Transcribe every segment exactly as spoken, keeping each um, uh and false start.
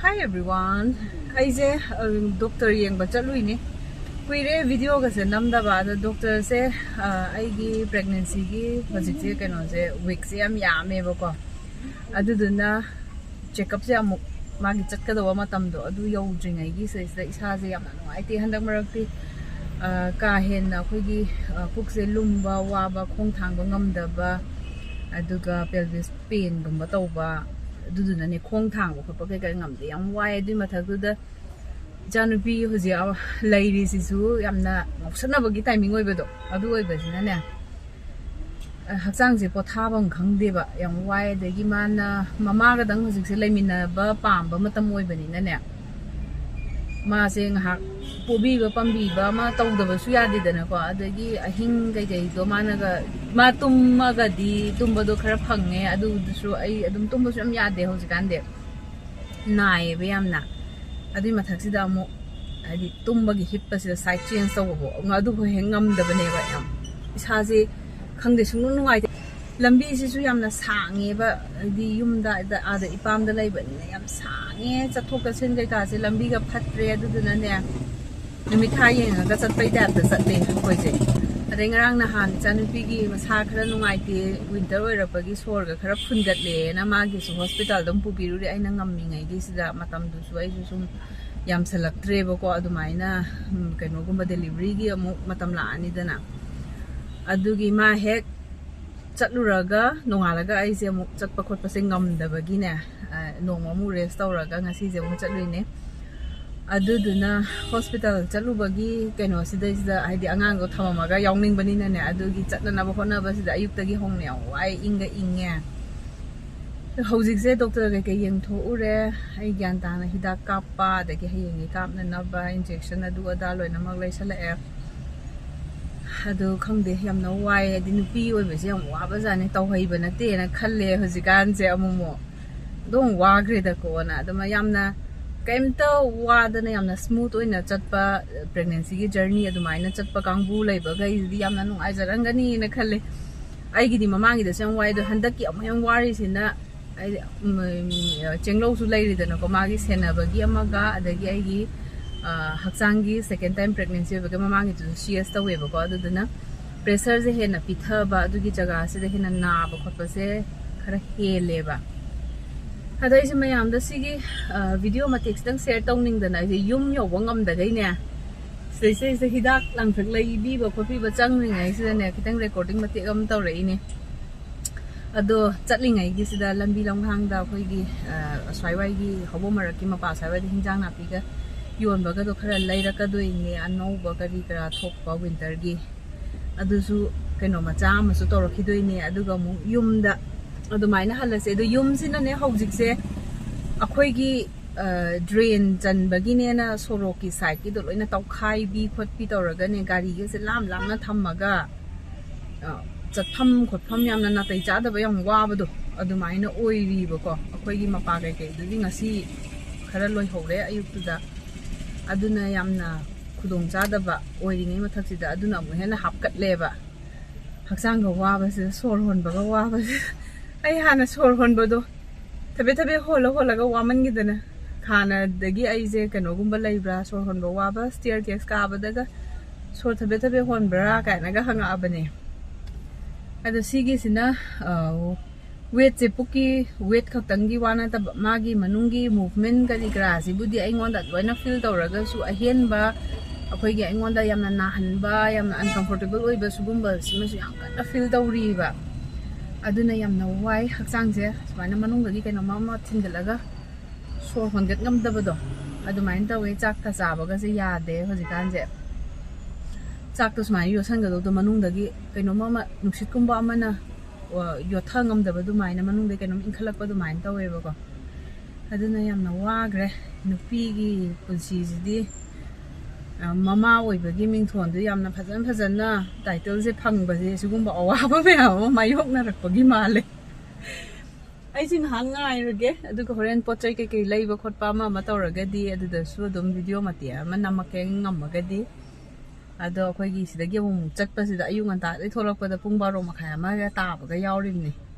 Hi everyone. ꯑꯩꯁꯦ doctor ꯌꯦꯡꯕ ꯆꯠꯂꯨꯏꯅꯦ꯫ ꯀꯨꯏꯔꯦ ꯚꯤꯗꯤꯑꯣꯒꯁꯦ ꯅꯝꯗꯕ꯫ ꯑꯗꯣ ꯗꯣꯛꯇꯔꯁꯦ ꯑꯩꯒꯤ ꯄ꯭ꯔꯦꯒꯅꯦꯟꯁꯤꯒꯤ ꯍꯧꯖꯤꯛꯁꯦ ꯀꯩꯅꯣꯁꯦ ꯋꯤꯛꯁꯦ ꯌꯥꯝ ꯌꯥꯝꯃꯦꯕꯀꯣ꯫ ꯑꯗꯨꯗꯨꯅ ꯆꯦꯛꯀꯞꯁꯦ ꯑꯃꯨꯛ ꯃꯥꯒꯤ ꯆꯠꯀꯗꯧꯕ ꯃꯇꯝꯗꯣ ꯑꯗꯨ ꯌꯧꯗ꯭ꯔꯤꯉꯩꯒꯤ ꯁꯤꯗꯩꯁꯤꯗ ꯏꯁꯥꯁꯦ ꯌꯥꯝꯅ ꯅꯨꯡꯉꯥꯏꯇꯦ ꯍꯟꯗꯛ ꯃꯔꯛꯇꯤ꯫ ꯀꯥ ꯍꯦꯟꯅ ꯑꯩꯈꯣꯏꯒꯤ ꯄꯨꯛꯁꯦ ꯂꯨꯝꯕ, ꯋꯥꯕ, ꯈꯣꯡ ꯊꯥꯡꯕ ꯉꯝꯗꯕ, ꯑꯗꯨꯒ ꯄꯦꯜꯕꯤꯁ ꯄꯦꯟꯒꯨꯝꯕ ꯇꯧꯕ, ꯑꯗꯨꯗꯨꯅꯅꯦ ꯈꯣꯡ ꯊꯥꯡꯕ ꯈꯣꯠꯄ ꯀꯩꯀꯥ ꯉꯝꯗꯦ, ꯌꯥꯝ ꯋꯥꯏ꯫ ꯑꯗꯨꯏ ꯃꯊꯛꯇꯨꯗ ꯏꯆꯥꯅꯨꯄꯤ ꯍꯧꯖꯤꯛ ꯂꯩꯔꯤꯁꯤꯁꯨ ꯌꯥꯝꯅ ꯉꯥꯎꯁꯟꯅꯕꯒꯤ ꯇꯥꯏꯃꯤꯡ ꯑꯣꯏꯕꯗꯣ ꯑꯗꯨ ꯑꯣꯏꯕꯁꯤꯅꯅꯦ, ꯍꯛꯆꯥꯡꯁꯦ ꯄꯣꯊꯥꯐꯝ ꯈꯪꯗꯦꯕ, ꯌꯥꯝ ꯋꯥꯏ꯫ ꯑꯗꯒꯤ ꯃꯥꯅ ꯃꯃꯥꯒꯗꯪ ꯍꯧꯖꯤꯛꯁꯦ ꯂꯩꯃꯤꯟꯅꯕ ꯄꯥꯝꯕ ꯃꯇꯝ ꯑꯣꯏꯕꯅꯤꯅꯅꯦ, ꯃꯥꯁꯦ ꯉꯥꯏꯍꯥꯛ ꯄꯣꯕꯤꯕ ꯄꯥꯝꯕꯤꯕ ꯑꯃ ꯇꯧꯗꯕꯁꯨ ꯌꯥꯗꯦꯗꯅꯀꯣ꯫ ꯑꯗꯒꯤ ꯑꯍꯤꯡ ꯀꯩꯀꯩꯗꯣ ꯃꯥꯅꯒ, ꯃꯥ ꯇꯨꯝꯃꯒꯗꯤ ꯇꯨꯝꯕꯗꯣ ꯈꯔ ꯐꯪꯉꯦ, ꯑꯗꯨꯗꯨꯁꯨ ꯑꯩ ꯑꯗꯨꯝ ꯇꯨꯝꯕꯁꯨ ꯌꯥꯝ ꯌꯥꯗꯦ ꯍꯧꯖꯤꯛꯀꯥꯟꯗꯤ꯫ ꯅꯥꯏꯌꯦꯕ ꯌꯥꯝꯅ꯫ ꯑꯗꯨꯏ ꯃꯊꯛꯁꯤꯗ ꯑꯃꯨꯛ ꯍꯥꯏꯗꯤ ꯇꯨꯝꯕꯒꯤ ꯍꯤꯞꯄꯁꯤꯗ ꯁꯥꯏꯠ ꯆꯦꯟꯖ ꯇꯧꯕꯕꯨ ꯑꯗꯨꯕꯨ ꯍꯦꯛ ꯉꯝꯗꯕꯅꯦꯕ꯫ ꯌꯥꯝ ꯏꯁꯥꯁꯦ ꯈꯪꯗꯦ, ꯁꯨꯡꯅꯨꯡ ꯅꯨꯡꯉꯥꯏꯇꯦ꯫ ꯂꯝꯕꯤꯁꯤꯁꯨ ꯌꯥꯝꯅ ꯁꯥꯡꯉꯦꯕ, ꯍꯥꯏꯗꯤ ꯌꯨꯝꯗ ꯑꯥꯗ ꯏꯄꯥꯝꯗ ꯂꯩꯕꯅꯤꯅ ꯌꯥꯝ ꯁꯥꯡꯉꯦ꯫ ꯆꯠꯊꯣꯛ ꯆꯠꯁꯤꯟ ꯀꯩꯀꯥꯁꯦ ꯂꯝꯕꯤꯒ ꯐꯠꯇ꯭ꯔꯦ꯫ ꯑꯗꯨꯗꯨꯅꯅꯦ, ꯅꯨꯃꯤꯠ ꯊꯥ ꯌꯦꯡꯉꯒ ꯆꯠꯄꯩ ꯇꯥꯏꯞꯇ ꯆꯠꯂꯦ ꯑꯩꯈꯣꯏꯁꯦ꯫ ꯑꯗꯩ ꯉꯔꯥꯡ ꯅꯍꯥꯟ ꯏꯆꯥꯅꯨꯄꯤꯒꯤ ꯃꯁꯥ ꯈꯔ ꯅꯨꯡꯉꯥꯏꯇꯦ, ꯋꯤꯟꯇꯔ ꯑꯣꯏꯔꯛꯄꯒꯤ ꯁꯣꯔꯒ ꯈꯔ ꯐꯨꯟꯒꯠꯂꯦꯅ ꯃꯥꯒꯤꯁꯨ ꯍꯣꯁꯄꯤꯇꯥꯜꯗ ꯑꯗꯨꯝ ꯄꯨꯕꯤꯔꯨꯔꯦ꯫ ꯑꯩꯅ ꯉꯝꯃꯤꯉꯩꯒꯤꯁꯤꯗ, ꯃꯇꯝꯗꯨꯁꯨ ꯑꯩꯁꯨ ꯁꯨꯝ ꯌꯥꯝꯁꯜꯂꯛꯇ꯭ꯔꯦꯕꯀꯣ꯫ ꯑꯗꯨꯃꯥꯏꯅ ꯎꯝ, ꯀꯩꯅꯣꯒꯨꯝꯕ, ꯗꯦꯂꯤꯚꯔꯤꯒꯤ ꯑꯃꯨꯛ ꯃꯇꯝ ꯂꯥꯛꯑꯅꯤꯗꯅ꯫ ꯑꯗꯨꯒꯤ ꯃꯥ ꯍꯦꯛ ꯆꯠꯂꯨꯔꯒ ꯅꯣꯡꯉꯥꯜꯂꯒ ꯑꯩꯁꯦ ꯑꯃꯨꯛ ꯆꯠꯄ ꯈꯣꯠꯄꯁꯦ ꯉꯝꯗꯕꯒꯤꯅꯦ, ꯑ, ꯅꯣꯡꯃ ꯑꯃꯨꯛ ꯔꯦꯁ ꯇꯧꯔꯒ ꯉꯁꯤꯁꯦ ꯑꯃꯨꯛ ꯆꯠꯂꯨꯏꯅꯦ꯫ ꯑꯗꯨꯗꯨꯅ ꯍꯣꯁꯄꯤꯇꯥꯜ ꯆꯠꯂꯨꯕꯒꯤ ꯀꯩꯅꯣꯁꯤꯗꯩꯁꯤꯗ, ꯍꯥꯏꯗꯤ ꯑꯉꯥꯡꯗꯣ ꯊꯝꯃꯝꯃꯒ ꯌꯥꯎꯅꯤꯡꯕꯅꯤꯅꯅꯦ, ꯑꯗꯨꯒꯤ ꯆꯠꯅꯅꯕ ꯍꯣꯠꯅꯕꯁꯤꯗ ꯑꯌꯨꯛꯇꯒꯤ ꯍꯧꯅ ꯌꯥꯝ ꯋꯥꯏ, ꯏꯪꯒ ꯏꯪꯉꯦ꯫ ꯍꯧꯖꯤꯛꯁꯦ ꯗꯣꯛꯇꯔ ꯀꯩꯀꯩ ꯌꯦꯡꯊꯣꯛꯎꯔꯦ꯫ ꯑꯩ ꯒ꯭ꯌꯥꯟ ꯇꯥꯅ ꯍꯤꯗꯥꯛ ꯀꯥꯞꯄ, ꯑꯗꯒꯤ ꯍꯌꯦꯡꯒꯤ ꯀꯥꯞꯅꯅꯕ ꯏꯟꯖꯦꯛꯁꯟ ꯑꯗꯨ ꯑꯗꯥ ꯂꯣꯏꯅꯃꯛ ꯂꯩꯁꯜꯂꯛꯑꯦ꯫ ꯑꯗꯨ ꯈꯪꯗꯦ, ꯌꯥꯝꯅ ꯋꯥꯏ꯫ ꯍꯥꯏꯗꯤ ꯅꯨꯄꯤ ꯑꯣꯏꯕꯁꯦ ꯌꯥꯝ ꯋꯥꯕꯖꯥꯠꯅꯤ, ꯇꯧꯍꯩꯕ ꯅꯠꯇꯦꯅ ꯈꯜꯂꯦ ꯍꯧꯖꯤꯛꯀꯥꯟꯁꯦ ꯑꯃꯨꯛꯃꯨꯛ꯫ ꯑꯗꯨꯝ ꯋꯥꯈ꯭ꯔꯦꯗꯀꯣꯅ꯫ ꯑꯗꯨꯃ ꯌꯥꯝꯅ ꯀꯩꯝꯇ ꯋꯥꯗꯅ ꯌꯥꯝꯅ ꯁ꯭ꯃꯨꯠ ꯑꯣꯏꯅ ꯆꯠꯄ ꯄ꯭ꯔꯦꯒꯅꯦꯟꯁꯤꯒꯤ ꯖꯔꯅꯤ ꯑꯗꯨꯃꯥꯏꯅ ꯆꯠꯄ ꯀꯥꯡꯕꯨ ꯂꯩꯕꯈꯩꯗꯨꯗꯤ ꯌꯥꯝꯅ ꯅꯨꯡꯉꯥꯏꯖꯔꯝꯒꯅꯤꯅ ꯈꯜꯂꯦ꯫ ꯑꯩꯒꯤꯗꯤ ꯃꯃꯥꯡꯒꯤꯗꯁꯨ ꯌꯥꯝ ꯋꯥꯏ, ꯑꯗꯣ ꯍꯟꯗꯛꯀꯤ ꯑꯃꯨꯛ ꯍꯦꯟꯅ ꯋꯥꯔꯤꯁꯤꯅ ꯍꯥꯏꯗꯤ ꯎꯝ, ꯆꯦꯡꯂꯧꯁꯨ ꯂꯩꯔꯤꯗꯅꯀꯣ, ꯃꯥꯒꯤ ꯁꯦꯟꯅꯕꯒꯤ ꯑꯃꯒ, ꯑꯗꯒꯤ ꯑꯩꯒꯤ ꯑ, ꯍꯛꯆꯥꯡꯒꯤ second time pregnancy ꯑꯣꯏꯕꯒꯤ ꯃꯃꯥꯡꯒꯤꯗꯨꯁꯨ ꯁꯤ ꯑꯦꯁ ꯇꯧꯋꯦꯕꯀꯣ꯫ ꯑꯗꯨꯗꯨꯅ ꯄ꯭ꯔꯦꯁꯔꯁꯦ ꯍꯦꯟꯅ ꯄꯤꯊꯕ, ꯑꯗꯨꯒꯤ ꯖꯒꯥꯁꯤꯗ ꯍꯦꯟꯅ ꯅꯥꯕ ꯈꯣꯠꯄꯁꯦ ꯈꯔ ꯍꯦꯜꯂꯦꯕ꯫ ꯑꯗꯣ ꯑꯩꯁꯦ ꯃꯌꯥꯝꯗ ꯁꯤꯒꯤ ꯚꯤꯗꯤꯑꯣ ꯃꯇꯦꯛꯁꯤꯇꯪ ꯁꯦꯌꯔ ꯇꯧꯅꯤꯡꯗꯅ ꯑꯩꯁꯦ ꯌꯨꯝ ꯌꯧꯕ ꯉꯝꯗꯈꯩꯅꯦ, ꯁꯤꯗꯩꯁꯤꯗꯩꯁꯤꯗ ꯍꯤꯗꯥꯛ ꯂꯥꯡꯊꯛ ꯂꯩꯕꯤꯕ ꯈꯣꯠꯄꯤꯕ ꯆꯪꯉꯤꯉꯩꯁꯤꯗꯅꯦ, ꯈꯤꯇꯪ ꯔꯦꯀꯣꯔꯗꯤꯡ ꯃꯇꯦꯛ ꯑꯃ ꯇꯧꯔꯛꯏꯅꯦ꯫ ꯑꯗꯣ ꯆꯠꯂꯤꯉꯩꯒꯤꯁꯤꯗ ꯂꯝꯕꯤ ꯂꯝꯈꯥꯡꯗ ꯑꯩꯈꯣꯏꯒꯤ ꯑ, ꯑꯁ꯭ꯋꯥꯏꯋꯥꯏꯒꯤ ꯍꯧꯕ ꯃꯔꯛꯀꯤ ꯃꯄꯥ ꯑꯁ꯭ꯋꯥꯏꯋꯥꯏꯗ ꯍꯤꯟꯖꯥꯡ ꯅꯥꯄꯤꯒ ꯌꯣꯟꯕꯒꯗꯣ ꯈꯔ ꯂꯩꯔꯛꯀꯗꯣꯏꯅꯦ, ꯑꯅꯧꯕ ꯀꯔꯤ ꯀꯔꯥ ꯊꯣꯛꯄ ꯋꯤꯟꯇꯔꯒꯤ꯫ ꯑꯗꯨꯁꯨ ꯀꯩꯅꯣ ꯃꯆꯥ ꯑꯃꯁꯨ ꯇꯧꯔꯛꯈꯤꯗꯣꯏꯅꯦ, ꯑꯗꯨꯒ ꯑꯃꯨꯛ ꯌꯨꯝꯗ ꯑꯗꯨꯃꯥꯏꯅ ꯍꯜꯂꯁꯦ꯫ ꯑꯗꯣ ꯌꯨꯝꯁꯤꯅꯅꯦ ꯍꯧꯖꯤꯛꯁꯦ ꯑꯩꯈꯣꯏꯒꯤ ꯗ꯭ꯔꯦꯟ ꯆꯟꯕꯒꯤꯅꯦꯅ ꯁꯣꯔꯣꯛꯀꯤ ꯁꯥꯏꯠꯀꯤꯗꯣ ꯂꯣꯏꯅ ꯇꯧꯈꯥꯏꯕꯤ ꯈꯣꯠꯄꯤ ꯇꯧꯔꯒꯅꯦ, ꯒꯥꯔꯤꯒꯁꯦ ꯂꯥꯞ ꯂꯥꯞꯅ ꯊꯝꯃꯒ ꯑ, ꯆꯠꯐꯝ ꯈꯣꯠꯐꯝ ꯌꯥꯝꯅ ꯅꯥꯇꯩ ꯆꯥꯗꯕ, ꯌꯥꯝ ꯋꯥꯕꯗꯣ ꯑꯗꯨꯃꯥꯏꯅ ꯑꯣꯏꯔꯤꯕꯀꯣ꯫ ꯑꯩꯈꯣꯏꯒꯤ ꯃꯄꯥ ꯀꯩꯀꯩꯗꯨꯗꯤ ꯉꯁꯤ ꯈꯔ ꯂꯣꯏꯍꯧꯔꯦ ꯑꯌꯨꯛꯇꯨꯗ, ꯑꯗꯨꯅ ꯌꯥꯝꯅ ꯈꯨꯗꯣꯡ ꯆꯥꯗꯕ ꯑꯣꯏꯔꯤꯉꯩ ꯃꯊꯛꯁꯤꯗ ꯑꯗꯨꯅ ꯑꯃꯨꯛ ꯍꯦꯟꯅ ꯍꯥꯞꯀꯠꯂꯦꯕ꯫ ꯍꯛꯆꯥꯡꯒ ꯋꯥꯕꯁꯤꯗ, ꯁꯣꯔ ꯍꯣꯟꯕꯒ ꯋꯥꯕꯁꯤꯗ꯫ ꯑꯩ ꯍꯥꯟꯅ ꯁꯣꯔ ꯍꯣꯟꯕꯗꯣ ꯊꯕꯦ ꯊꯕꯦ ꯍꯣꯜꯂ ꯍꯣꯜꯂꯒ ꯋꯥꯃꯟꯈꯤꯗꯅ, ꯍꯥꯟꯅꯗꯒꯤ ꯑꯩꯁꯦ ꯀꯩꯅꯣꯒꯨꯝꯕ ꯂꯩꯕ꯭ꯔꯥ, ꯁꯣꯔ ꯍꯣꯟꯕ ꯋꯥꯕ, ꯁ꯭ꯇꯦꯌꯔ ꯀꯦꯁ ꯀꯥꯕꯗꯒ ꯁꯣꯔ ꯊꯕꯦ ꯊꯕꯦ ꯍꯣꯟꯕ꯭ꯔꯥ ꯀꯥꯏꯅꯒ ꯍꯪꯉꯛꯑꯕꯅꯦ꯫ ꯑꯗꯣ ꯁꯤꯒꯤꯁꯤꯅ ꯋꯦꯠꯁꯦ, ꯄꯨꯛꯀꯤ ꯋꯦꯠ ꯈꯛꯇꯪꯒꯤ ꯋꯥ ꯅꯠꯇꯕ, ꯃꯥꯒꯤ ꯃꯅꯨꯡꯒꯤ ꯃꯨꯚꯃꯦꯟ ꯀꯔꯤ ꯀꯔꯥꯁꯤꯕꯨꯗꯤ ꯑꯩꯉꯣꯟꯗ ꯂꯣꯏꯅ ꯐꯤꯜ ꯇꯧꯔꯒꯁꯨ, ꯑꯍꯦꯟꯕ ꯑꯩꯈꯣꯏꯒꯤ ꯑꯩꯉꯣꯟꯗ ꯌꯥꯝꯅ ꯅꯥꯍꯟꯕ, ꯌꯥꯝꯅ ꯑꯟꯀꯝꯐꯣꯔꯇꯦꯕꯜ ꯑꯣꯏꯕ ꯁꯤꯒꯨꯝꯕꯁꯤꯃꯁꯨ ꯌꯥꯝ ꯀꯟꯅ ꯐꯤꯜ ꯇꯧꯔꯤꯕ꯫ ꯑꯗꯨꯅ ꯌꯥꯝꯅ ꯋꯥꯏ ꯍꯛꯆꯥꯡꯁꯦ, ꯁꯨꯃꯥꯏꯅ ꯃꯅꯨꯡꯗꯒꯤ ꯀꯩꯅꯣꯝꯃ ꯑꯃ ꯊꯤꯟꯒꯠꯂꯒ ꯁꯣꯔ ꯍꯣꯟꯒꯠ ꯉꯝꯗꯕꯗꯣ ꯑꯗꯨꯃꯥꯏꯅ ꯇꯧꯋꯦ꯫ ꯆꯥꯛꯀ ꯆꯥꯕꯒꯁꯦ ꯌꯥꯗꯦ ꯍꯧꯖꯤꯛꯀꯥꯟꯁꯦ꯫ ꯆꯥꯛꯇꯣ ꯁꯨꯃꯥꯏꯅ ꯌꯣꯠꯁꯟꯒꯗꯧꯗꯣ ꯃꯅꯨꯡꯗꯒꯤ ꯀꯩꯅꯣꯝꯃ ꯑꯃ, ꯅꯨꯡꯁꯤꯠꯀꯨꯝꯕ ꯑꯃꯅ, ꯑ, ꯌꯣꯠꯊ ꯉꯝꯗꯕ ꯑꯗꯨꯃꯥꯏꯅ, ꯃꯅꯨꯡꯗ ꯀꯩꯅꯣꯝ ꯏꯟꯈꯠꯂꯛꯄ ꯑꯗꯨꯃꯥꯏꯅ ꯇꯧꯋꯦꯕꯀꯣ꯫ ꯑꯗꯨꯅ ꯌꯥꯝꯅ ꯋꯥꯈ꯭ꯔꯦ ꯅꯨꯄꯤꯒꯤ ꯄꯨꯟꯁꯤꯁꯤꯗꯤ꯫ ꯑ, ꯃꯃꯥ ꯑꯣꯏꯕꯒꯤ ꯃꯤꯡꯊꯣꯟꯗꯨ ꯌꯥꯝꯅ ꯐꯖꯅ ꯐꯖꯅ ꯇꯥꯏꯇꯜꯁꯦ ꯐꯪꯕꯁꯦ ꯁꯤꯒꯨꯝꯕ ꯑꯋꯥꯕ ꯃꯌꯥꯝ ꯑꯃ ꯃꯥꯌꯣꯛꯅꯔꯛꯄꯒꯤ ꯃꯥꯜꯂꯦ꯫ ꯑꯩꯁꯦ ꯉꯥꯏꯍꯥꯛ ꯉꯥꯏꯔꯒꯦ, ꯑꯗꯨꯒ ꯍꯣꯔꯦꯟ ꯄꯣꯠ ꯆꯩ ꯀꯩꯀꯩ ꯂꯩꯕ ꯈꯣꯠꯄ ꯑꯃ ꯑꯃ ꯇꯧꯔꯒꯗꯤ ꯑꯗꯨꯗꯁꯨ ꯑꯗꯨꯝ ꯚꯤꯗꯤꯑꯣ ꯃꯇꯦꯛ ꯑꯃ ꯅꯝꯃꯛꯀꯦ, ꯉꯝꯃꯒꯗꯤ꯫ ꯑꯗꯣ ꯑꯩꯈꯣꯏꯒꯤ ꯁꯤꯗꯒꯤ ꯑꯃꯨꯛ ꯆꯠꯄꯁꯤꯗ ꯑꯌꯨꯛ ꯉꯟꯇꯥꯗꯒꯤ ꯊꯣꯛꯂꯛꯄꯗ ꯄꯨꯡ ꯕꯥꯔꯣ ꯃꯈꯥꯏ ꯑꯃꯒ ꯇꯥꯕꯒ ꯌꯥꯎꯔꯤꯕꯅꯤ꯫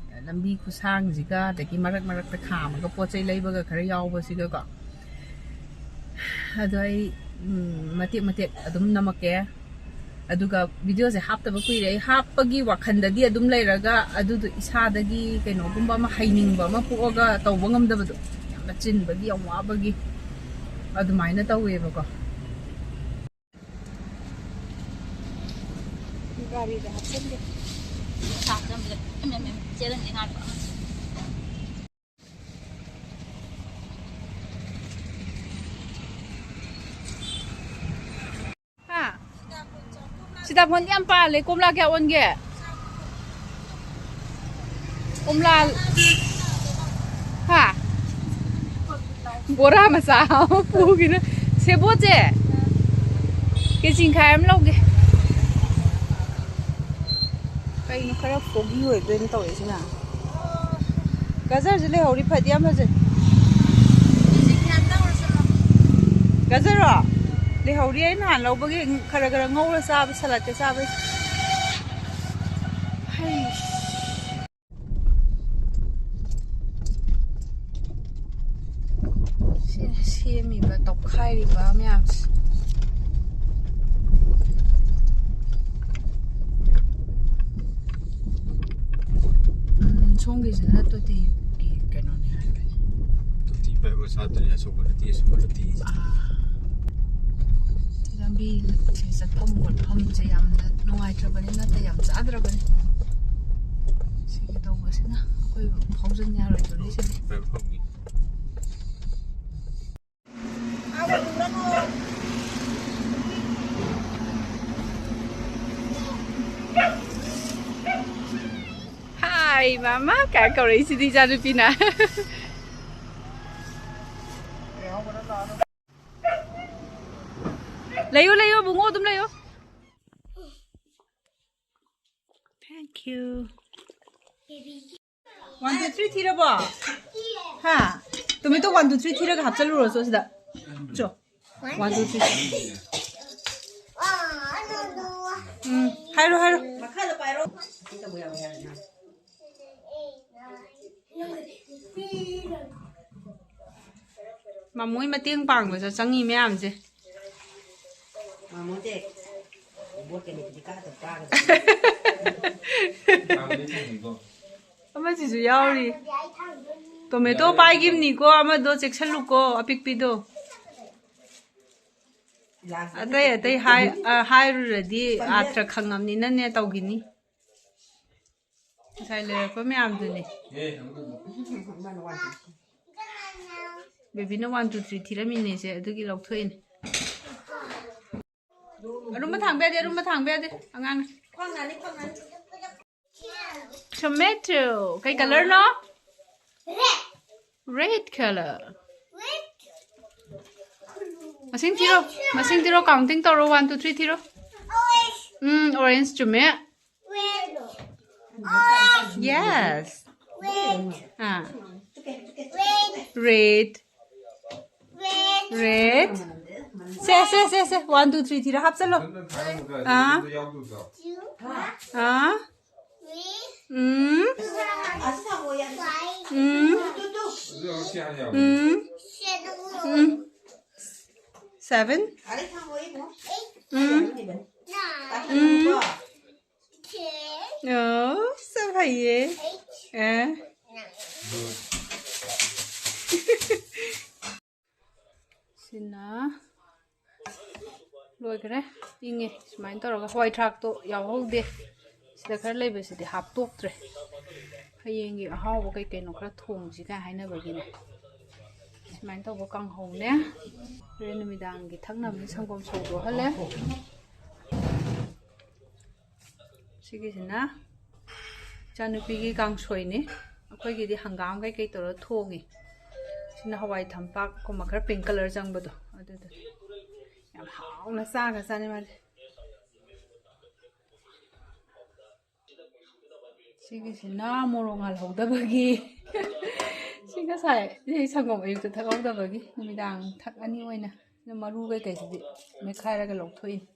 ꯂꯝꯕꯤ ꯈꯨꯁꯥꯡꯁꯤꯒ, ꯑꯗꯒꯤ ꯃꯔꯛ ꯃꯔꯛꯇ ꯈꯥꯝꯃꯒ ꯄꯣꯠ ꯆꯩ ꯂꯩꯕꯒ ꯈꯔ ꯌꯥꯎꯕꯁꯤꯒꯀꯣ꯫ ꯑꯗꯣ ꯑꯩ, ꯎꯝ, ꯃꯇꯦꯛ ꯃꯇꯦꯛ ꯑꯗꯨꯝ ꯅꯝꯃꯛꯀꯦ꯫ ꯑꯗꯨꯒ videoꯁꯦ ꯍꯥꯞꯇꯕ ꯀꯨꯏꯔꯦ꯫ ꯑꯩ ꯍꯥꯞꯄꯒꯤ ꯋꯥꯈꯜꯗꯗꯤ ꯑꯗꯨꯝ ꯂꯩꯔꯒ, ꯑꯗꯨꯗꯣ ꯏꯁꯥꯗꯒꯤ ꯀꯩꯅꯣꯒꯨꯝꯕ ꯑꯃ, ꯍꯩꯅꯤꯡꯕ ꯑꯃ ꯄꯣꯛꯑꯒ ꯇꯧꯕ ꯉꯝꯗꯕꯗꯣ, ꯌꯥꯝꯅ ꯆꯤꯟꯕꯒꯤ, ꯌꯥꯝ ꯋꯥꯕꯒꯤ ꯑꯗꯨꯃꯥꯏꯅ ꯇꯧꯋꯦꯕꯀꯣ꯫ ꯒꯥꯔꯤꯗ ꯍꯥꯞꯆꯤꯟꯒꯦ꯫ ꯁꯥ ꯆꯝꯕꯗ ꯑꯦꯝ ꯑꯦꯝ ꯑꯦꯝ ꯆꯦꯜꯍꯟꯒꯦ ꯉꯥꯏꯈꯣ꯫ ꯍꯥ? ꯁꯤꯇꯥꯕꯣꯟꯗꯤ ꯌꯥꯝ ꯄꯥꯜꯂꯦ꯫ ꯀꯣꯝꯂꯥ ꯀꯌꯥ ꯑꯣꯟꯒꯦ? ꯀꯣꯝꯂꯥ, ꯍꯥ? ꯕꯣꯔꯥ ꯃꯆꯥ ꯑꯃ ꯄꯨꯈꯤꯅ꯫ ꯁꯦꯕꯣꯠꯁꯦ ꯀꯦꯖꯤ ꯃꯈꯥꯏ ꯑꯃ ꯂꯧꯒꯦ꯫ ꯀꯩꯅꯣ ꯈꯔ foggy ꯑꯣꯏꯗꯣꯏꯅ ꯇꯧꯔꯛꯏꯁꯤꯅ꯫ ꯒꯖꯔꯁꯨ ꯂꯩꯍꯧꯔꯤ, ꯐꯗꯤ ꯌꯥꯝ ꯐꯖꯩ꯫ ꯒꯖꯔꯔꯣ? ꯂꯩꯍꯧꯔꯤ, ꯑꯩ ꯅꯍꯥꯟ ꯂꯧꯕꯒꯤ ꯈꯔ ꯈꯔ ꯉꯧꯔ ꯆꯥꯕ, ꯁꯂꯥꯠꯀ ꯆꯥꯕꯩ꯫ ꯍꯩ꯫ ꯁꯤ ꯁꯦꯝꯃꯤꯕ, ꯇꯧꯈꯥꯏꯔꯤꯕ ꯃꯌꯥꯝꯁꯦ꯫ ꯎꯝ, ꯁꯣꯝꯒꯤꯁꯤꯅ ꯇꯣꯇꯤꯒꯤ ꯀꯩꯅꯣꯅꯦ ꯍꯥꯏꯕꯅꯤ꯫ ꯇꯣꯇꯤ ꯄꯥꯏꯕ ꯁꯥꯇ꯭ꯔꯅꯤ, ꯑꯁꯣꯛꯄ ꯅꯠꯇꯦ, ꯑꯁꯣꯛꯄ ꯅꯠꯇꯦ꯫ ꯑꯥ꯫ ꯂꯝꯕꯤ ꯆꯠꯐꯝ ꯈꯣꯠꯐꯝꯁꯦ ꯌꯥꯝꯅ ꯅꯨꯡꯉꯥꯏꯇ꯭ꯔꯕꯅꯤ, ꯅꯠꯇꯦ, ꯌꯥꯝ ꯆꯥꯗ꯭ꯔꯕꯅꯤ꯫ ꯁꯤꯒꯤ ꯇꯧꯕꯁꯤꯅ ꯑꯩꯈꯣꯏ ꯐꯥꯎꯖꯟ ꯌꯥꯔꯣꯏꯗꯣꯔꯤꯁꯤꯗꯤ꯫ ꯄꯥꯏꯕ ꯐꯪꯉꯤ꯫ ꯍꯥꯏ ꯃꯃꯥ ꯀꯥꯏ ꯀꯧꯔꯛꯏꯁꯤꯗꯤ ꯏꯆꯥꯅꯨꯄꯤꯅ꯫ ꯂꯩꯌꯣ, ꯂꯩꯌꯣ, ꯕꯨꯡꯉꯣ, ꯑꯗꯨꯝ ꯂꯩꯌꯣ꯫ Thank you. One, two, three ꯊꯤꯔꯕꯣ? ꯍꯥ? ꯇꯣꯃꯦꯇꯣ one, two, three ꯊꯤꯔꯒ ꯍꯥꯞꯆꯜꯂꯨꯔꯣ ꯁꯤꯗ꯫ ꯆꯣ꯫ One, two, three. ꯎꯝ, ꯍꯥꯏꯔꯣ, ꯍꯥꯏꯔꯣ꯫ ꯃꯈꯥꯗ ꯄꯥꯏꯔꯣ꯫ ꯃꯃꯣꯏ ꯃꯇꯦꯡ ꯄꯥꯡꯕꯁꯨ ꯆꯪꯉꯤ ꯃꯌꯥꯝꯁꯦ꯫ ꯃꯃꯣꯟꯁꯦ ꯕꯣꯠ ꯀꯩꯅꯣꯗꯤ ꯀꯥꯗꯕ ꯀꯥꯒꯗꯕ꯫ ꯑꯃꯁꯤꯁꯨ ꯌꯥꯎꯔꯤ꯫ ꯇꯣꯃꯦꯇꯣ ꯄꯥꯏꯈꯤꯕꯅꯤꯀꯣ, ꯑꯃꯗꯣ ꯆꯦꯛꯁꯤꯜꯂꯨꯀꯣ, ꯑꯄꯤꯛꯄꯤꯗꯣ꯫ ꯂꯥꯁꯇ ꯑꯇꯩ ꯑꯇꯩ ꯍꯥꯏ-, ꯑ, ꯍꯥꯏꯔꯨꯔꯗꯤ ꯑꯥꯊ꯭ꯔ ꯈꯪꯉꯝꯅꯤꯅꯅꯦ ꯇꯧꯈꯤꯅꯤ꯫ ꯉꯁꯥꯏ ꯂꯩꯔꯛꯄ ꯃꯌꯥꯝꯗꯨꯅꯤ꯫ ꯃꯥꯅ ꯋꯥꯟ ꯇꯨ ꯊ꯭ꯔꯤ꯫ ꯕꯦꯕꯤꯅ ꯋꯥꯟ ꯇꯨ ꯊ꯭ꯔꯤ ꯊꯤꯔꯝꯃꯤꯅꯦꯁꯦ, ꯑꯗꯨꯒꯤ ꯂꯧꯊꯣꯛꯏꯅꯦ꯫ ꯑꯔꯨꯝꯕ ꯊꯥꯡꯕ ꯌꯥꯗꯦ, ꯑꯔꯨꯝꯕ ꯊꯥꯡꯕ ꯌꯥꯗꯦ ꯑꯉꯥꯡ꯫ Tomato. ꯀꯩ ꯀꯂꯔꯅꯣ? Red color. ꯃꯁꯤꯡ ꯊꯤꯔꯣ꯫ ꯃꯁꯤꯡ ꯊꯤꯔꯣ, counting ꯇꯧꯔꯣ, one, two, three ꯊꯤꯔꯣ꯫ ꯎꯝ, orange ꯆꯨꯝꯃꯦ꯫ Yes. ꯑꯥ꯫ Red. Red. ꯁꯦ, ꯁꯦ, ꯁꯦ, ꯁꯦ꯫ One, two, three ꯊꯤꯔ ꯍꯥꯞꯆꯜꯂꯣ꯫ ꯑꯥ꯫ ꯑꯥ꯫ ꯎꯝ꯫ ꯎꯝ꯫ ꯎꯝ꯫ ꯎꯝ꯫ Seven. ꯎꯝ꯫ ꯎꯝ꯫ ꯑꯣ, ꯁꯦ ꯐꯩꯌꯦ꯫ ꯑꯦ꯫ ꯁꯤꯅ ꯂꯣꯏꯈ꯭ꯔꯦ꯫ ꯏꯪꯉꯦ꯫ ꯁꯨꯃꯥꯏꯅ ꯇꯧꯔꯒ ꯍꯋꯥꯏ ꯊ꯭ꯔꯥꯛꯇꯣ ꯌꯥꯎꯍꯧꯗꯦ꯫ ꯁꯤꯗ ꯈꯔ ꯂꯩꯕꯁꯤꯗꯤ ꯍꯥꯞꯇꯣꯛꯇ꯭ꯔꯦ꯫ ꯍꯌꯦꯡꯒꯤ ꯑꯍꯥꯎꯕ ꯀꯩ ꯀꯩꯅꯣ ꯈꯔ ꯊꯣꯡꯁꯤ ꯀꯥꯏ ꯍꯥꯏꯅꯕꯒꯤꯅꯦ꯫ ꯁꯨꯃꯥꯏꯅ ꯇꯧꯕ ꯀꯥꯡꯍꯧꯅꯦ꯫ ꯍꯣꯔꯦꯟ ꯅꯨꯃꯤꯗꯥꯡꯒꯤ ꯊꯛꯅꯕꯅꯤ ꯁꯪꯒꯣꯝ ꯁꯧꯗꯣꯛꯍꯜꯂꯦ꯫ ꯁꯤꯒꯤꯁꯤꯅ ꯏꯆꯥꯅꯨꯄꯤꯒꯤ ꯀꯥꯡꯁꯣꯏꯅꯤ꯫ ꯑꯩꯈꯣꯏꯒꯤꯗꯤ ꯍꯪꯒꯥꯝ ꯀꯩꯀꯩ ꯇꯧꯔ ꯊꯣꯡꯉꯤ꯫ ꯁꯤꯅ ꯍꯋꯥꯏ ꯊꯝꯄꯥꯛꯀꯨꯝꯕ ꯈꯔ pink color ꯆꯪꯕꯗꯣ ꯑꯗꯨꯗꯣ꯫ ꯌꯥꯝ ꯍꯥꯎꯅ ꯆꯥꯈ꯭ꯔꯖꯥꯠꯅꯤ ꯃꯥꯗꯤ꯫ ꯁꯤꯒꯤꯁꯤꯅ ꯃꯣꯔꯣꯛ ꯉꯥꯜꯍꯧꯗꯕꯒꯤ꯫ ꯁꯤ ꯉꯁꯥꯏ ꯁꯤ ꯁꯪꯒꯣꯝ ꯑꯌꯨꯛꯇ ꯊꯛꯍꯧꯗꯕꯒꯤ ꯅꯨꯃꯤꯗꯥꯡ ꯊꯛꯑꯅꯤ ꯑꯣꯏꯅ꯫ ꯁꯤꯅ ꯃꯔꯨ ꯀꯩꯀꯩꯁꯤꯗꯤ ꯃꯦꯠꯈꯥꯏꯔꯒ ꯂꯧꯊꯣꯛꯏꯅꯤ꯫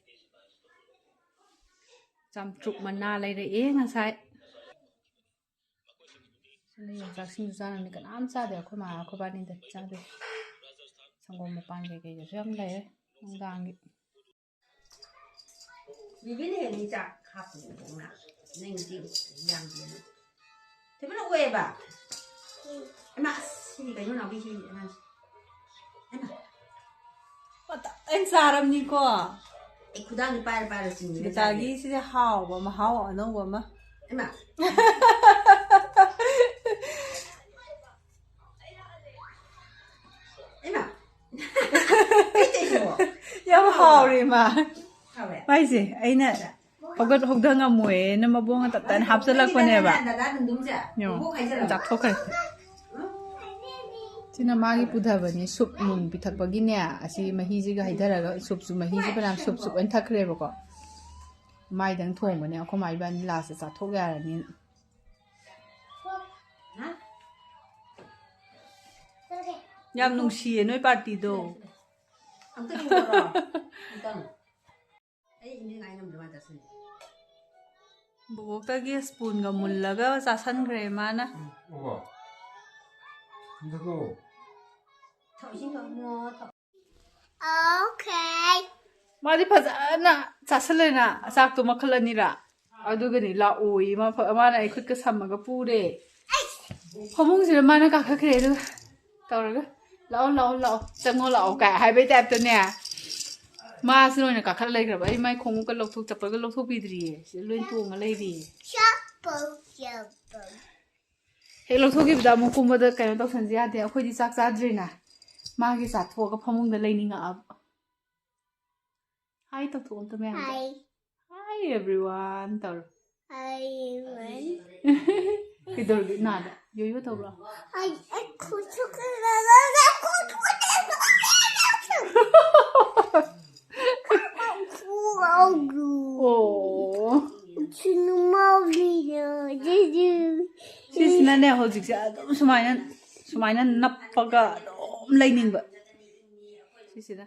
ꯆꯝꯆ꯭ꯔꯨꯛ ꯃꯅꯥ ꯂꯩꯔꯛꯑꯦ ꯉꯁꯥꯏ꯫ ꯌꯣꯡꯆꯥꯛ ꯁꯤꯡꯖꯨ ꯆꯥꯅꯕꯅꯤ ꯀꯅꯥꯝ ꯆꯥꯗꯦ꯫ ꯑꯩꯈꯣꯏ ꯃꯥ ꯑꯩꯈꯣꯏ ꯕꯥꯅꯤꯗ ꯆꯥꯗꯣꯏ꯫ ꯁꯪꯒꯣꯝ ꯃꯄꯥꯟ ꯀꯩꯀꯩꯗꯁꯨ ꯌꯥꯝ ꯂꯩꯔꯦ ꯅꯨꯡꯗꯥꯡꯒꯤ꯫ ꯕꯤꯕꯤꯅ ꯍꯦꯛ ꯅꯪ ꯆꯥꯛ ꯍꯥꯞꯄꯅꯦ ꯏꯕꯨꯡꯅ꯫ ꯅꯪ ꯆꯦꯡ ꯌꯥꯝꯗꯦꯅ꯫ ꯊꯣꯏꯕꯤꯅ ꯑꯣꯏꯌꯦꯕ꯫ ꯏꯃꯥ ꯑꯁ ꯁꯤꯗꯤ ꯀꯩꯅꯣ ꯅꯥꯎꯕꯤ ꯁꯤꯗꯤ ꯑꯉꯥꯡꯁꯤ꯫ ꯏꯃꯥ꯫ ꯐꯖꯅ ꯆꯥꯔꯝꯅꯤꯀꯣ꯫ ꯑꯩ ꯈꯨꯗꯥꯡꯁꯦ ꯄꯥꯏꯔ ꯄꯥꯏꯔ ꯆꯤꯡꯉꯤꯅꯦ ꯒꯤꯇꯥꯒꯤ ꯆꯥꯒꯦ꯫ ꯁꯤꯗꯤ ꯍꯥꯎꯕ ꯃꯍꯥꯎ ꯑꯅꯧꯕ ꯑꯃ꯫ ꯏꯃꯥ꯫ ꯏꯃꯥ꯫ ꯀꯩ ꯇꯧꯔꯤꯁꯤꯕꯣ? ꯌꯥꯝ ꯍꯥꯎꯔꯦ ꯃꯥ꯫ ꯍꯥꯎꯔꯦ? ꯃꯥꯏꯁꯦ ꯑꯩꯅ ꯍꯧꯒꯠ ꯍꯧꯗ ꯉꯝꯃꯣꯏꯅ ꯃꯕꯣꯡ ꯇꯞ ꯇꯥꯏꯅ ꯍꯥꯞꯆꯜꯂꯛꯄꯅꯦꯕ꯫ ꯅꯪꯒꯤꯅꯦ ꯅꯗꯥ ꯑꯗꯨꯝ ꯗꯨꯝꯁꯦ꯫ ꯌꯦꯡꯉꯣ, ꯃꯕꯣꯛ ꯍꯥꯏꯖꯔꯕ? ꯆꯥꯊꯣꯛꯈ꯭ꯔꯦ꯫ ꯁꯤꯅ ꯃꯥꯒꯤ ꯄꯨꯊꯕꯅꯤ꯫ ꯁꯨꯞ ꯅꯨꯡ ꯄꯤꯊꯛꯄꯒꯤꯅꯦ꯫ ꯑꯁꯤ ꯃꯍꯤꯁꯤꯒ ꯍꯩꯊꯔꯒ ꯁꯨꯞꯁꯨ, ꯃꯍꯤꯁꯤ ꯐꯅꯌꯥꯝ ꯁꯨꯞ ꯁꯨꯞ ꯑꯣꯏꯅ ꯊꯛꯈ꯭ꯔꯦꯕꯀꯣ꯫ ꯃꯥꯏꯗꯪ ꯊꯣꯡꯕꯅꯦ꯫ ꯑꯩꯈꯣꯏ ꯃꯥ ꯏꯕꯥꯅꯤ ꯂꯥꯁꯇ ꯆꯥꯊꯣꯛ ꯌꯥꯔꯅꯤ꯫ ꯌꯥꯝ ꯅꯨꯡꯁꯤꯌꯦ ꯅꯣꯏ ꯄꯥꯔꯇꯤꯗꯣ꯫ ꯑꯝꯇ ꯌꯦꯡꯉꯛꯑꯣ꯫ ꯑꯝꯇꯪ꯫ ꯑꯩ ꯏꯟꯗꯤ ꯉꯥꯏ ꯉꯝꯗ꯭ꯔꯦ ꯃꯥ ꯆꯥꯁꯤꯜꯂꯦ꯫ ꯕꯣꯕꯣꯛꯇꯒꯤ ꯁ꯭ꯄꯨꯟꯒ ꯃꯨꯜꯂꯒ ꯆꯥꯁꯟꯈ꯭ꯔꯦ ꯃꯥꯅ꯫ ꯎꯝ, ꯑꯣ꯫ ꯊꯛꯑꯣ, ꯏꯁꯤꯡ ꯊꯛꯑꯣ, ꯏꯕꯨꯡꯉꯣ, ꯊꯛꯑꯣ꯫ Okay꯫ ꯃꯥꯗꯤ ꯐꯖꯅ ꯆꯥꯁꯜꯂꯦꯅ ꯆꯥꯛꯇꯣ ꯃꯈꯜ ꯑꯅꯤꯔ꯫ ꯑꯗꯨꯒꯅꯤ ꯂꯥꯛꯑꯣꯌꯦ꯫ ꯃꯥ ꯐ-, ꯃꯥꯅ ꯑꯩ ꯈꯨꯠꯀ ꯁꯝꯃꯒ ꯄꯨꯔꯦ꯫ ꯐꯃꯨꯡꯁꯤꯗ ꯃꯥꯅ ꯀꯥꯈꯠꯈ꯭ꯔꯦ ꯑꯗꯨꯒ ꯇꯧꯔꯒ, "ꯂꯥꯛꯑꯣ, ꯂꯥꯛꯑꯣ, ꯂꯥꯛꯑꯣ, ꯆꯪꯉꯣ, ꯂꯥꯛꯑꯣ" ꯀꯥꯏ ꯍꯥꯏꯕꯩ ꯇꯥꯏꯞꯇꯅꯦ꯫ ꯃꯥꯁꯤꯅ ꯑꯣꯏꯅ ꯀꯥꯈꯠꯂ ꯂꯩꯈ꯭ꯔꯕ꯫ ꯑꯩ ꯃꯥꯏ ꯈꯣꯡꯎꯞꯀ ꯂꯧꯊꯣꯛ, ꯆꯄꯜꯒ ꯂꯧꯊꯣꯛꯄꯤꯗ꯭ꯔꯤꯌꯦ꯫ ꯁꯤꯗ ꯂꯣꯏ ꯇꯣꯡꯉ ꯂꯩꯔꯤꯌꯦ꯫ ꯆꯄꯜ, ꯆꯄꯜ꯫ ꯍꯦꯛ ꯂꯧꯊꯣꯛꯈꯤꯕꯗ ꯑꯃꯨꯛ ꯀꯨꯝꯕꯗ ꯀꯩꯅꯣ ꯇꯧꯁꯟꯁꯤ ꯌꯥꯗꯦ꯫ ꯑꯩꯈꯣꯏꯗꯤ ꯆꯥꯛ ꯆꯥꯗ꯭ꯔꯤꯅ꯫ ꯃꯥꯒꯤ ꯆꯥꯊꯣꯛꯑꯒ ꯐꯃꯨꯡꯗ ꯂꯩꯅꯤꯡꯉꯛꯑꯕ꯫ Hi ꯇꯧꯊꯣꯛꯑꯣ ꯑꯝꯇ ꯃꯌꯥꯝꯗ꯫ Hi꯫ Hi everyone ꯇꯧꯔꯣ꯫ Hi everyone꯫ ꯀꯩꯗꯧꯔꯒꯦ ꯅꯥꯗ? ꯌꯣꯌꯣ ꯇꯧꯕ꯭ꯔꯣ? ꯑꯩ, ꯑꯩ ꯈꯨꯠꯁꯨ ꯀꯩꯅꯣ ꯇꯧꯔꯦ꯫ ꯑꯣ꯫ ꯁꯤꯅꯦ꯫ ꯁꯤꯁꯤꯅꯅꯦ ꯍꯧꯖꯤꯛꯁꯦ ꯑꯗꯨꯝ ꯁꯨꯃꯥꯏꯅ, ꯁꯨꯃꯥꯏꯅ ꯅꯞꯄꯒ ꯑꯗꯨꯝ ꯂꯩꯅꯤꯡꯕ꯫ ꯁꯤꯁꯤꯅ꯫